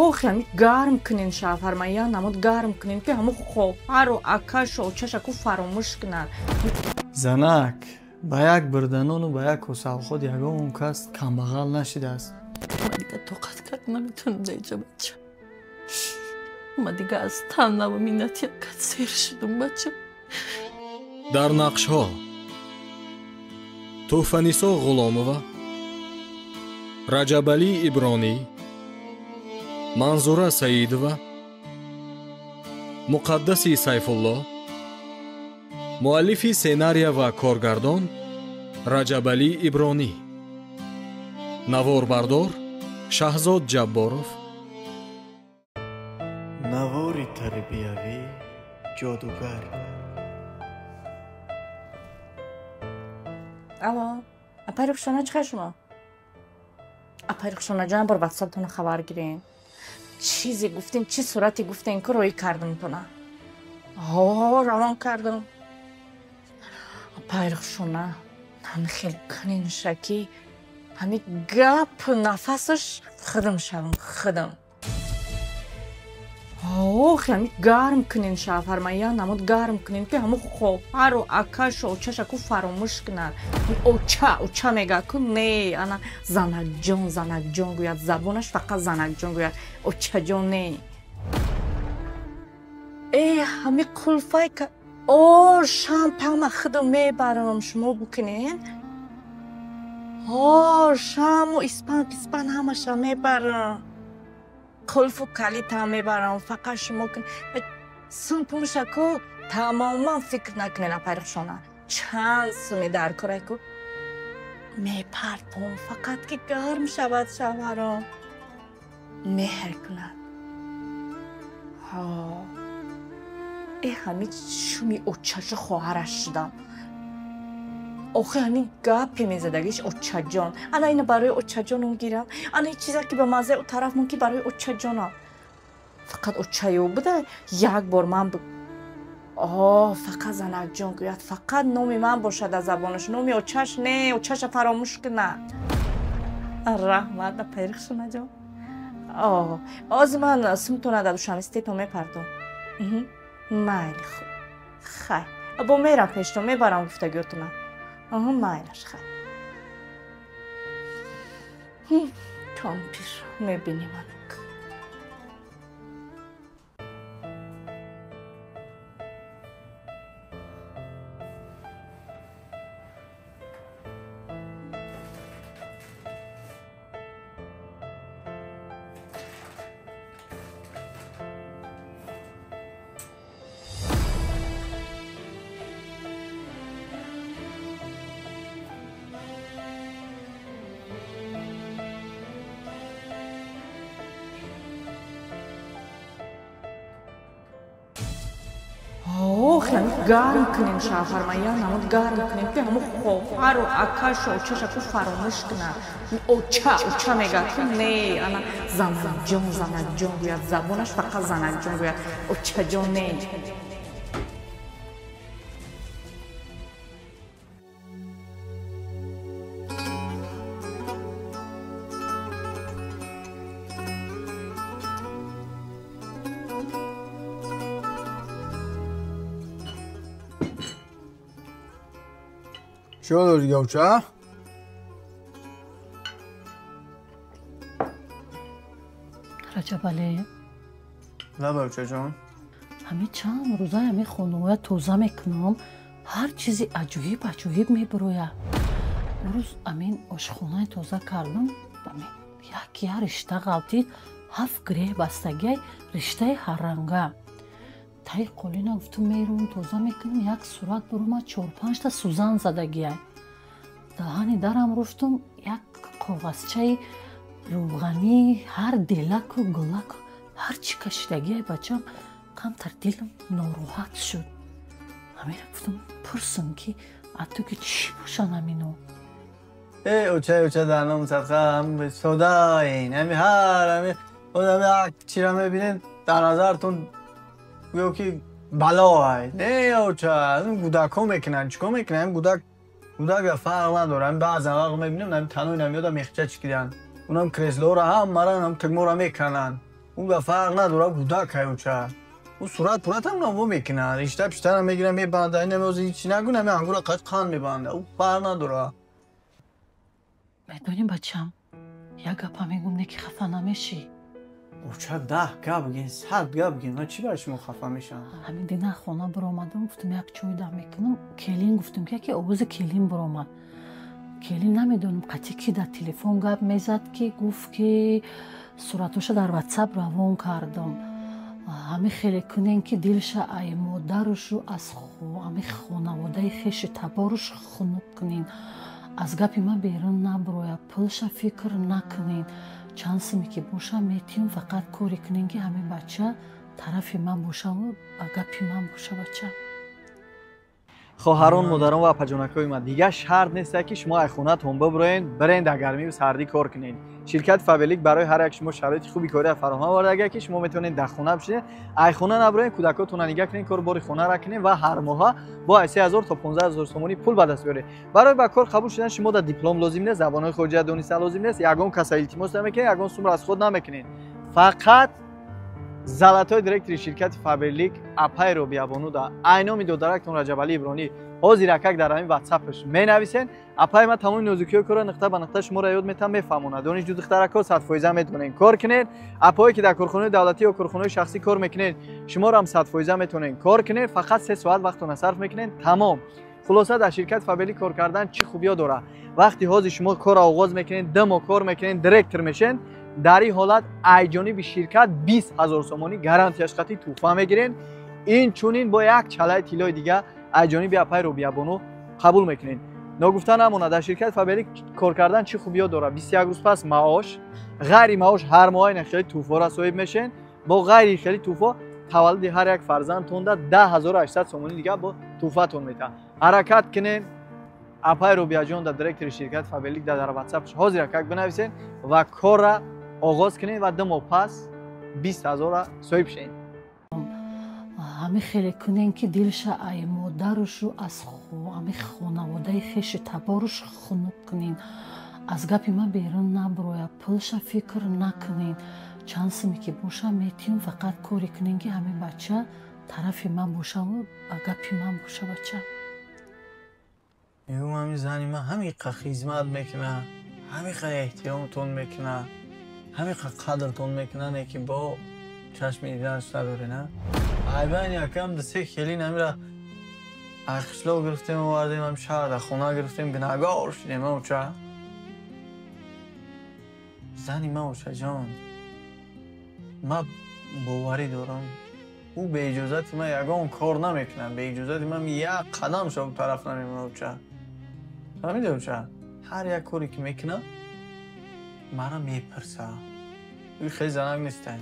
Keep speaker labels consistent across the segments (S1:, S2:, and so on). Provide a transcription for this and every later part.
S1: Ох, ҳами гарм кунен шавҳармая намуд гарм кунен, ки ҳаму хоҳару акашу очашаку фаромӯш кунад.
S2: Занак, ба як бирданону ба як косавход ягон кас камбағал нашидааст.
S3: Ма дига тоқат кард наметонам даиҷа, бача. Ма дига аз танаву миннати якат сер шудум, бача.
S4: Дар нақшҳо Тӯҳфанисо Ғуломова, Раҷабалӣ Ибронӣ, Манзура Саидова, Муқаддаси Сайфулло, муаллифи сценария ва коргардон Раҷабалӣ Ибронӣ, наворбардор Шаҳзод Ҷабборов.
S2: Навори тарбиявӣ ҷодугар.
S1: Алло, апай Рухшона, чӣ хел шумо? Апай Рухшона ҷон, бор ватсаптона хабар гирен. Чизе гуфтен, чӣ сурате гуфтен, ки роӣ кардамтона? Ҳо, равон кардам. Апай Рухшона, ҳами хел куненша ки ҳами гап нафасаш худам шавам, худам. Ох, ҳами гарм кунен шавҳармая намуд гарм кунен, ки ҳаму хоҳару акашу очашаку фаромӯш кунад. Оча, оча мега ку не, ана занакҷон, занакҷон гӯяд, забонаш фақат занакҷон гӯяд, очаҷон не. Э, ҳами қулфай о, шампама худам мебарам, шумо букунен. О, шаму испан писпан ҳамаша мебарам. Қулфу калитам мебарам, фақат шумо кун. Сумпумшаку тамоман фикр накунен, апай Рухшона. Чанд суми дар корайку мепартом, фақат ки гарм шавад шавҳаром. Меҳр кунад. Ҳо. Э, ҳами шуми очашу хоҳараш шудам. Охи ҳамин гапе мезадагиш очаҷон. Ана ина барои очаҷоном гирам. Ана ин чиза ки ба маззаи ӯ тараф мумкин барои очаҷонам. Фақат очаё буда, як бор ман о, фақат занакҷон гӯяд, фақат номи ман бошад аз забонаш, номи очаш не, очаша фаромӯш кунад. Раҳмат, апай Рухшонаҷон. О, ози ман сумтона дар душанбе мепардом. Майли хуб. Хай. Бо мерам пештон, мебарам гуфтагиётона. Аҳа, майлаш, хай. Кампир, мебинем анак. Гарм кунен шавҳармая намуд гарм кунен, ки ҳаму хоҳару акашу очашаку фаромӯш кунад. Оча, оча мега ку не, ана занакҷон, занакҷон гӯяд, забонаш фақат занакҷон гӯяд, очаҷон не.
S2: Чӣ дорӣ, оча?
S3: Раҷабалӣ.
S2: Лаба, очаҷон.
S3: Ҳами чанд рӯза ҳами хонаҳоя тоза мекунам, ҳар чизи аҷоиб аҷоиб мебирояд. Рӯз амин ошхонаи тоза кардам, амин як я ришта ғалтид, 7 греҳ бастагиай риштаи ҳарранга. Таи қолина гуфтум мерум тоза мекунам, як сурат бурума 4-5 та сузан задагиай. Даҳани дарам руфтум, як коғазчаи рӯғанӣ, ҳар делаку гулаку ҳар чӣ кашидагиай бачам, камтар дилам нороҳат шуд. Ҳамира гуфтум пурсум ки ату ки чӣ бошанд ҳамино?
S2: Э, оча, оча, дар ном садқа, содаин, ҳами ҳар ҳами одами як чира мебинед, дар назартон гӯё ки балоай. Не, оча, гудакҳо мекунанд, чӣ кор мекунанд? Гудак гудак фарқ надорад. Баъзан вақт мебинам, танои намеёда мехча чикиданд. Унам креслоро ҳаммара ҳам тигморо мекананд. Ӯ ба фарқ надорад, кӯдак оча. Ӯ сурат пуратам наво мекунад, ришта пиштарам мегирад, мебандад, ин намеози ҳеч нагӯ, нами ангура қад қанд мебандад. Ӯ фарқ надорад.
S3: Медонӣ бачам, як гапа мегӯм, не ки хафа намешӣ.
S2: Оча 10 гап бигин, 100 гап бигин, ман чӣ барои шумо хафа мешавам?
S3: Ҳамин дина хона биромадам, гуфтам як чой дам мекунам, келин гуфтам ки яке овози келин биромад. Келин намедонам қатъи ки дар телефон гап мезад, ки гуфт ки суратоша дар ватсап равон кардам. Ҳамин хеле кунен ки дилша ай модарушу аз ҳамин хонаводаи хеши таборуш хунук кунен. Аз гапи ман берун наброя, пулша фикр накунен. Чанд суме ки боша метиҳам, фақат коре кунен ки ҳамин бача тарафи ман бошаву ба гапи ман боша бача.
S2: Хоҳарон, модарон ва апаҷонакҳои ман, дигар шарт нест ки шумо аз хонатон биброен, бирен дар гармиву сардӣ кор кунед. Ширкати Фаберлик барои ҳар як шумо шароити хуби кория фароҳам оварда, ки шумо метавонед дар хона бишинед, аз хона наброен, кӯдакотонро нигаҳ кунед, кор бори хонара кунед ва ҳар моҳа бо аз 3000 то 15000 сомонӣ пул ба даст биёред. Барои ба кор қабул шудан шумо дар диплом лозим нест, забонҳои хориҷия донистан лозим нест, ягон каса илтимос намекунед, ягон сумро аз худ намекунед. Фақат золотой директори ширкати Фаберлик апай Робиябону да айноми додарактон Раҷабалӣ Ибронӣ ҳозир акак дар ҳамин ватсапш менависен. Апай ман тамоми нозукиҳои корро нуқта ба нуқта шуморо ёд метам, мефаҳмонад. Донишҷӯ духтаракҳо 100% метавонед кор кунед. Апое ки дар корхонаи давлатӣ ё корхонаи шахсӣ кор мекунед, шуморо ҳам 100% метавонед кор кунед. Фақат 3 соат вақтона сарф мекунед, тамом. Хулоса, дар ширкати Фаберлик кор кардан чӣ хубиё дорад? Вақти ҳозир шумо корро оғоз мекунед, 2 моҳ кор мекунед, директор мешед, дар ин ҳолат ай ҷониби ширкат 20 000 сомонӣ гарантияш қатъи тӯҳфа мегиред. Инчунин бо як чалаи тиллои дига ай ҷониби апай Робиябону қабул мекунед. Ногуфта намонад, дар ширкати Фаберлик кор кардан чӣ хубиё дорад? 21 рӯз пас маош, ғайри маош ҳар моҳ ин хеле тӯҳфаро соҳиб мешед. Бо ғайри хеле тӯҳфа таваллуди ҳар як фарзандтонда 10800 сомонӣ дига бо тӯҳфатон метаҳад. Ҳаракат кунед, апай Робияҷон дар директори ширкати Фаберлик дар ватсапш ҳозир акак бинависед ва корра оғоз кунед ва 2 моҳ пас 20 000 соҳиб шавед.
S3: Ҳамин хеле кунен ки дилша ай модарушу аз ҳамин хонаводаи хеши таборуш хунук кунен. Аз гапи ман берун наброя, пулша фикр накунен. Чанд суме ки боша метиҳам, фақат коре кунен ки ҳамин бача тарафи ман бошаву ба гапи ман боша бача.
S2: Мегӯм ҳамин зани ман ҳамин қа хизмат мекунад, ҳамин қа эҳтиромтон мекунад, ҳамин қа қадртон мекунад, не ки бо чашми диданаш надоре, на? Айбайн якам ду-се хелин ҳамира аз қишлоқ гирифтем, овардем, ҳам шаҳр дар хона гирифтем, гунаҳгор шудем, оча. Зани ман, очаҷон, ман боварӣ дорам, ӯ бе иҷозати ман ягон кор намекунад, бе иҷозати ман як қадам шо тараф намемонад, оча. Фаҳмидӣ, оча? Ҳар як коре ки мекунад, мара мепурсад. Ӯ хеле занак нестад.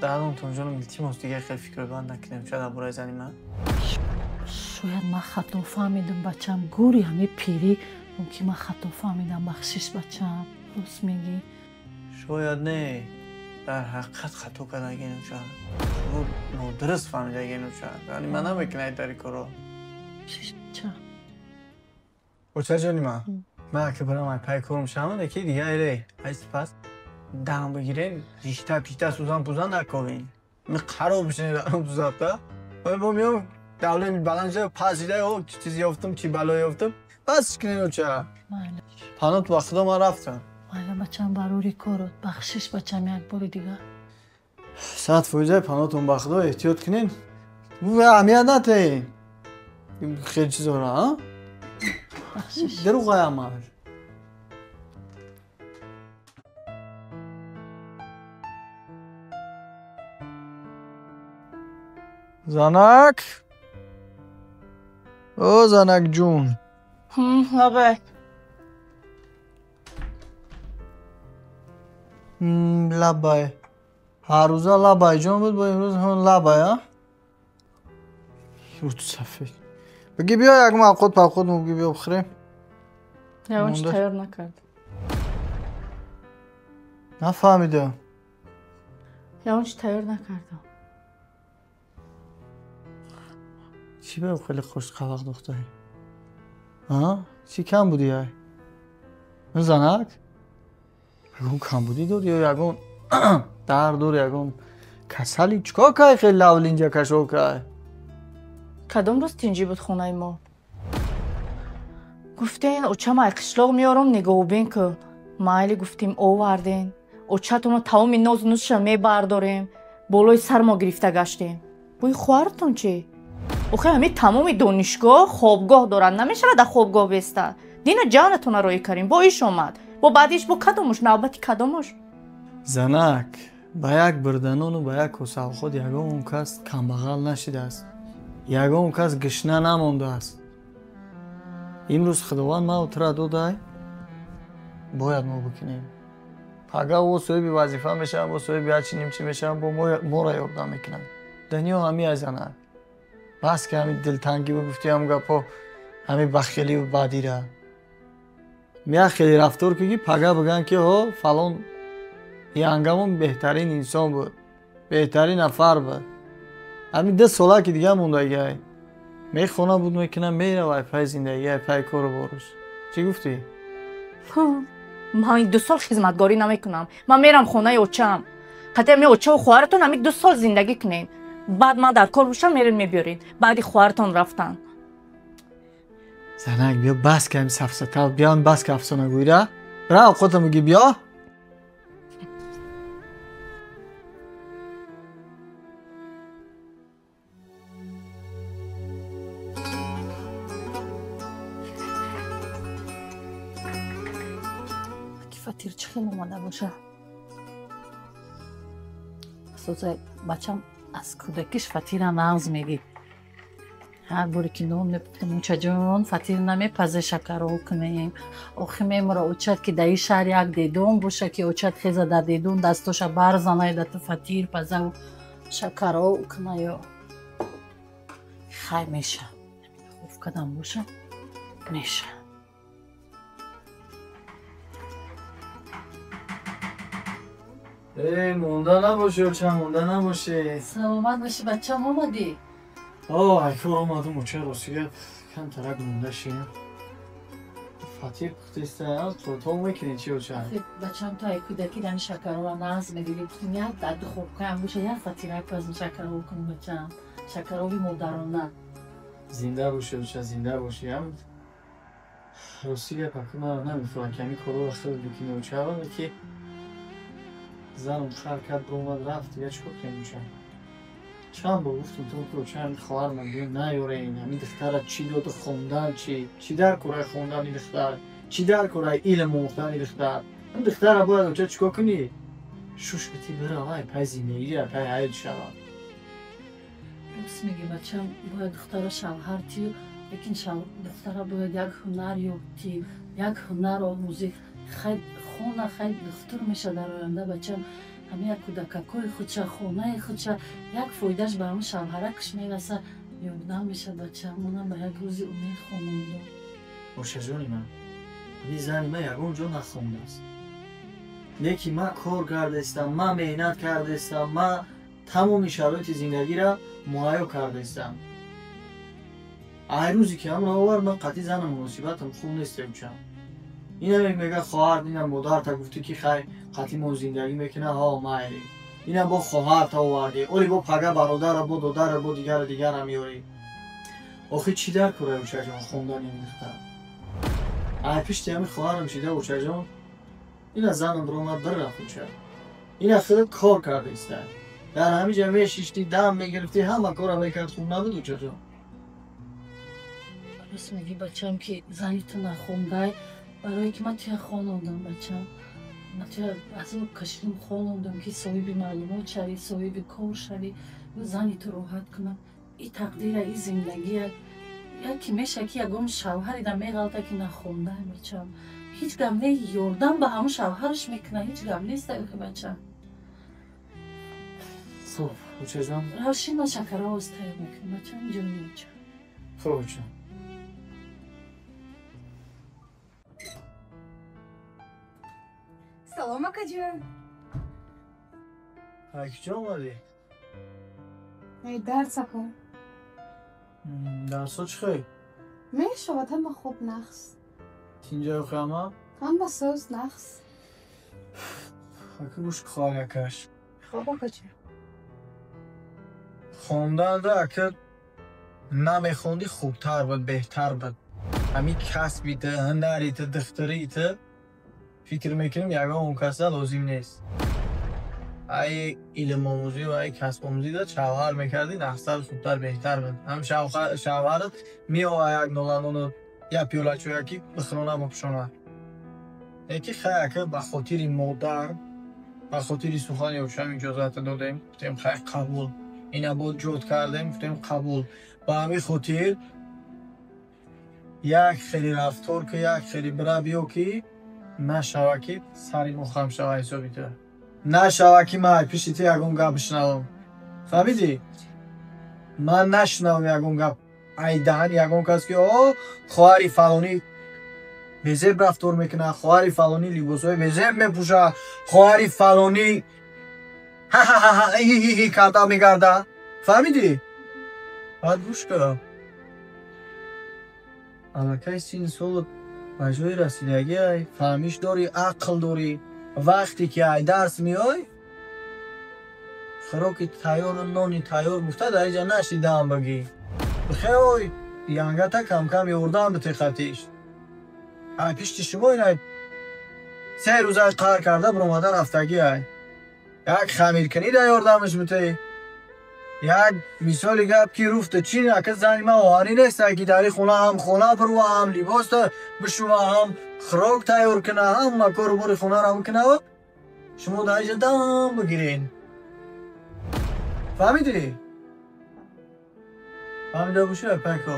S2: Дардонтон ҷонам, илтимос, дигар хеле фикр банд накунем, ча дар бораи зани ман.
S3: Шояд ман хато фаҳмидам, бачам, гӯри ҳамин пирӣ мумкин ман хато фаҳмидам. Бахшиш, бачам, рост мегӣ.
S2: Шояд не, дар ҳақиқат хато кардагин, оча. Шумо нодуруст фаҳмидагин, оча. Яъне ман намекунам дар ин корро.
S3: Бахшиш, бача.
S2: Очаҷони ман, ман ака барам ай пай корм шавам, ки дигар эре, ай сипас дам бигирем, ришта пишта сӯзан пӯзан наковем. Ми қарор бишинем дар тузабта. Бо миём давлени баланд шуда, пас шуда, о чӣ чиз ёфтам, чӣ бало ёфтам. Бас кунем, оча.
S3: Майла.
S2: Панот ба худо ман рафтам.
S3: Майла, бачам, барори корот. Бахшиш, бачам, як бори дигар.
S2: 100% панотон ба худо, эҳтиёт кунен. Аҳамият натеҳен. Хеле чизора, а?
S3: Бахшиш.
S2: Дурӯғ ҳамаш. Занак, о занак ҷун.
S1: Лабай.
S2: Лабай. Ҳар рӯза лабай ҷон буд, бо имрӯз ҳон лабай, а? Юрту сафед. Бигӣ биё як мавқот павқот муги биё бихӯрем.
S1: Ягон чӣ тайёр накард.
S2: Нафаҳмидам.
S1: Ягон чӣ тайёр накардам.
S2: Чӣ ба хеле хушқабақ духтарӣ? А? Чӣ кам будӣ ай? Занак? Ягон камбудӣ дорӣ ё ягон Дар дур ягон касали чикор кай хеле лавлинҷа кашол кай?
S1: Кадом рӯз тинҷӣ буд хонаи мо? Гуфтен очама ай қишлоқ меорам нигоҳубин кун. Майли гуфтем оварден. Очатонро тамоми нозу нузша мебардорем. Болои сар мо гирифта гаштем. Бӯи хоҳартон чӣ? Охе ҳамин тамоми донишгоҳ хобгоҳ дорад. Намешавад дар хобгоҳ бестад. Дина ҷанатонро роӣ кардем. Бо иш омад. Бо баъдиш бо кадомуш навбати кадомуш?
S2: Занак, ба як бирданону ба як косавход ягон кас камбағал нашидааст. Ягон кас гишна намондааст. Имрӯз Худованд ман тура додай, бояд мо бикунем. Пага о соҳиби вазифа мешавам, бо соҳиби ҳарчи нимчи мешавам, бо моро ёрдам мекунам. Дунё ҳами ай занак. Бас ки ҳами дилтангиву гуфти ҳам гапҳо, ҳами бахеливу бадира. Як хеле рафтор ки пага бигӯянд ки ҳо фалон янгамон беҳтарин инсон буд, беҳтарин нафар буд. Ҳамин 2 сола ки дига мондагиай. Мехона буд мекунам, меравай пай зиндагиай, пай кору боруш. Чӣ гуфтӣ?
S1: Ман 2 сол хизматгорӣ намекунам. Ман мерам хонаи очам. Қатъи ами очаву хоҳаратон ҳамин 2 сол зиндагӣ кунем. Баъд ман дар кор бошам, мерен мебиёред. Баъди хоҳаратон рафтан.
S2: Занак, биё бас ки ҳамин сафсата, биё бас ки афсонагӯира. Бира овқотам бигӣ биё.
S3: Фатир чӣ хел омада боша? Асоза бачам аз кӯдакиш фатира нағз мегид. Ҳар боре ки нон мепухтам, очаҷон фатир намепазе, шакарол кунем. Охи мемура очад ки дар ин шаҳр як дедон боша ки очад хеза дар дедон дастоша барзанай да ту фатир пазаву шакарол кунаю. Хай меша. Хуф кадам боша меша.
S2: Эй, монда набошӣ, оча, монда набошӣ.
S3: Саломат бошӣ, бачам, омадӣ?
S2: О, айкор омадам, оча, ростига камтарак монда шидам. Фатир пухтиста, то мекунӣ чӣ, оча?
S3: Бачам, ту ай кӯдакӣ дан шакарова нағз медидӣ. Гуфтем як дар духовкаам боша, як фатирак пазм шакаров кунем, бачам. Шакарови модарона.
S2: Зинда бошӣ, оча, зинда бошӣ. Ам ростига паку ман намефурам ки ҳамин корро хел бикунӣ, оча, ки занам хар кард, биромад рафт, дига чикор кунем, оча? Чанд бор гуфтам то ки оча ҳамин хоҳарам биё наёрен, ҳамин духтара чӣ доду хондан чӣ? Чӣ дар кораи хондани духтар? Чӣ дар кораи илм омӯхтани духтар? Ҳамин духтара бояд оча чикор кунӣ? Шуш битӣ биравай пай зиндагира, пай ҳаёт шавад.
S3: Рост мегӣ, бачам, бояд духтара шавҳар тию, лекин духтара бояд як ҳунар ёбтӣ, як ҳунар омӯзӣ. Хай хона, хай духтур меша дар оянда, бачам. Ҳамин як кӯдакакҳои худша, хонаи худша, як фоидаш ба ҳамин шавҳаракаш мераса, ёрдам меша, бачам. Монам ба як рӯзи умед хонондам.
S2: Ошаҷони ман, ҳамин зани ман ягон ҷо нахондааст. Лекин ман кор кардаистам, ман меҳнат кардаистам, ман тамоми шароити зиндагиро муҳайё кардаистам. Ай рӯзе ки ҳамро овард, ман қатъи занам муносибатам хуб нест, очам. Инам мега хоҳар, инам модарта гуфтӣ ки хай қатъи мо зиндагӣ мекунад, ҳо майли. Инам бо хоҳарта овардӣ, оли бо пага бародара, бо додара, бо дигара дигара меорӣ. Охи чӣ дар кораи очаҷон хондани ин духтар? Ай пишти ҳамин хоҳарам шида, очаҷон, ина занам биромад бирафт, оча. Ина худат кор карда иста. Дар ҳамин ҷа мешиштӣ, дам мегирифтӣ, ҳама кора мекард, хуб набуд, очаҷон?
S3: Рост мегӣ, бачам, ки зани ту нахондай, барое ки ман туя хонондам, бачам. Ман туя азоб кашидам, хонондам ки соҳиби маълумот шавӣ, соҳиби кор шавӣ, зани ту роҳат кунам. И тақдира, и зиндагия. Яке меша ки ягон шавҳарида меғалта ки нахондай, бачам. Ҳеҷ гап не, ёрдам ба ҳамон шавҳараш мекунад, ҳеҷ гап нест, бачам.
S2: Хуб, очаҷон.
S3: Равшин, ман шакаровоз тайёр мекунам, бачам, ҷони оча.
S2: Хуб, оча.
S5: Салом, акаҷон.
S2: Ай куҷо омадӣ?
S5: Ай дарс, ака.
S2: Дарсҳо чӣ хел?
S5: Мешавад, ҳама хуб, нағз.
S2: Тинҷаю ҳама?
S5: Ҳама соз, нағз.
S2: Ака гӯш хоҳар якаш.
S5: Хоб акаҷон.
S2: Хонданда ака намехондӣ хубтар буд, беҳтар буд. Ҳамин касби ту, ҳунари ту, духтарии ту фикр мекунем ягон каса лозим нест. Ай илмомӯзӣ ва ай касбомӯзӣ да шавҳар мекардӣ, нақсар хубтар, беҳтар буд. Ҳам шавҳарат меова як ноланону як пиёла чоя ки бихӯрона бипӯшона. Леки хай ака ба хотири модар, ба хотири сухани ошам иҷозата додем, гуфтем хай қабул. Ина бо ҷод кардем, гуфтем қабул. Ба ҳамин хотир як хеле рафтор ки, як хеле бира биё ки нашава ки сари мо хам шава ҳисоби ту. Нашава ки ман пиши ту ягон гап бишнавам. Фаҳмидӣ? Ман нашунавам ягон гап. Ай даҳани ягон кас ки о хоҳари фалонӣ безеб рафтор мекунад, хоҳари фалонӣ либосҳои безеб мепӯшад, хоҳари фалонӣ ҳа-ҳа-ҳа ҳи-ҳи-ҳи карда мегардад. Фаҳмидӣ? Баъд гӯш кун. Аллакай синни солат ба ҷои расидагӣ ай, фаҳмиш дорӣ, ақл дорӣ. Вақте ки ай дарс меой, хӯроки тайёру нони тайёр гуфта дар инҷа нашидаам бигӣ. Бихе ой, янгата кам-кам ёрдам бите хатиш. Ай пишти шумо ина се рӯз ай қаҳр карда биромада рафтагӣ ай. Як хамиркунӣ да ёрдамаш бите. Як мисоли гап ки руфта чин ака зани ман оҳанӣ нест, ки дар ин хона ҳам хона бирува, ҳам либос бишува, ҳам хӯрок тайёр куна, ҳама кору бори хонаро бикуна. Шумо дар инҷа дам бигирен. Фаҳмидӣ? Фаҳмида бошӣ, пайко.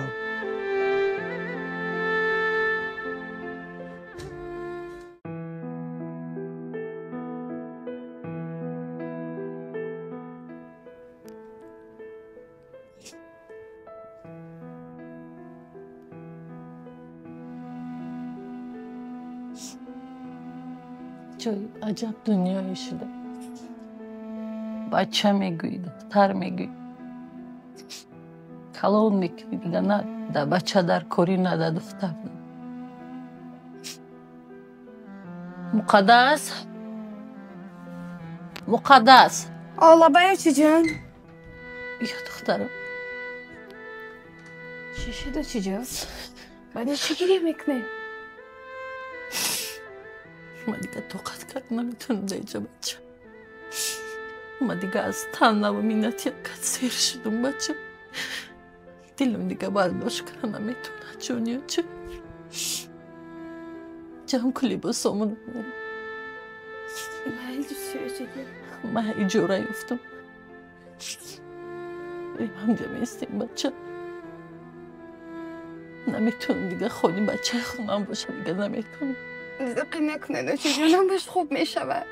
S3: Ҷои аҷаб дунёе шуда. Бача мегӯӣ, духтар мегӯӣ. Калон мекунӣ, дига на да бача дар корӣ, на да духтар. Муқаддас, Муқаддас.
S5: Олабай очиҷон.
S3: Биё духтарам.
S5: Чӣ шуд очиҷон? Баъди чӣ гиря мекунӣ?
S3: Ман дига тоқат кард наметавонам дар инҷа бача. Ман дига аз танаву миннати якат сер шудум бача. Дилам дига бардошт карда наметавонад ҷони оча. Ҷамъ ку либосомон. Ман иҷора ёфтам. Ҳамҷа меистем бача. Наметавонам дига хони бачаи худам боша, дига наметавонам.
S5: Зиқӣ накунед очаҷон, ҳамаш хуб мешавад.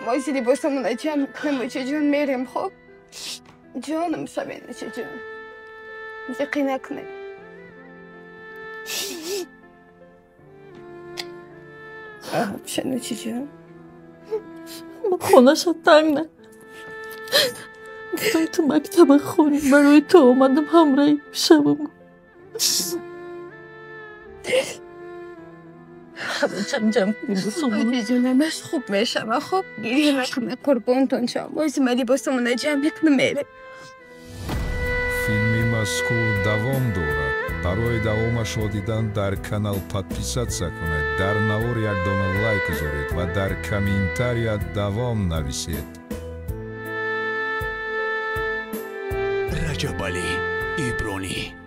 S5: Мо изи либосамона ҷамъ мекунем очаҷон, мерем хуб? Ҷоном шавед очаҷон. Зиқӣ накунед. Шен очаҷон.
S3: Хонаша танг на. Гуфтам ту мактаба хонӣ, барои ту омадам ҳамраҳи шавам. Ҷамъ
S5: Очаҷон, ҳамаш хуб мешавад, хуб? Гиря накунед, қурбонтон шавам. Бози ма либосамона ҷамъ мекунем, мерем.
S6: Филми мазкур давом дорад. Барои давомашро дидан дар канал подписаться кунед, дар навор як дона лайк гузоред ва дар комментария давом нависед.
S7: Раҷабалӣ Ибронӣ.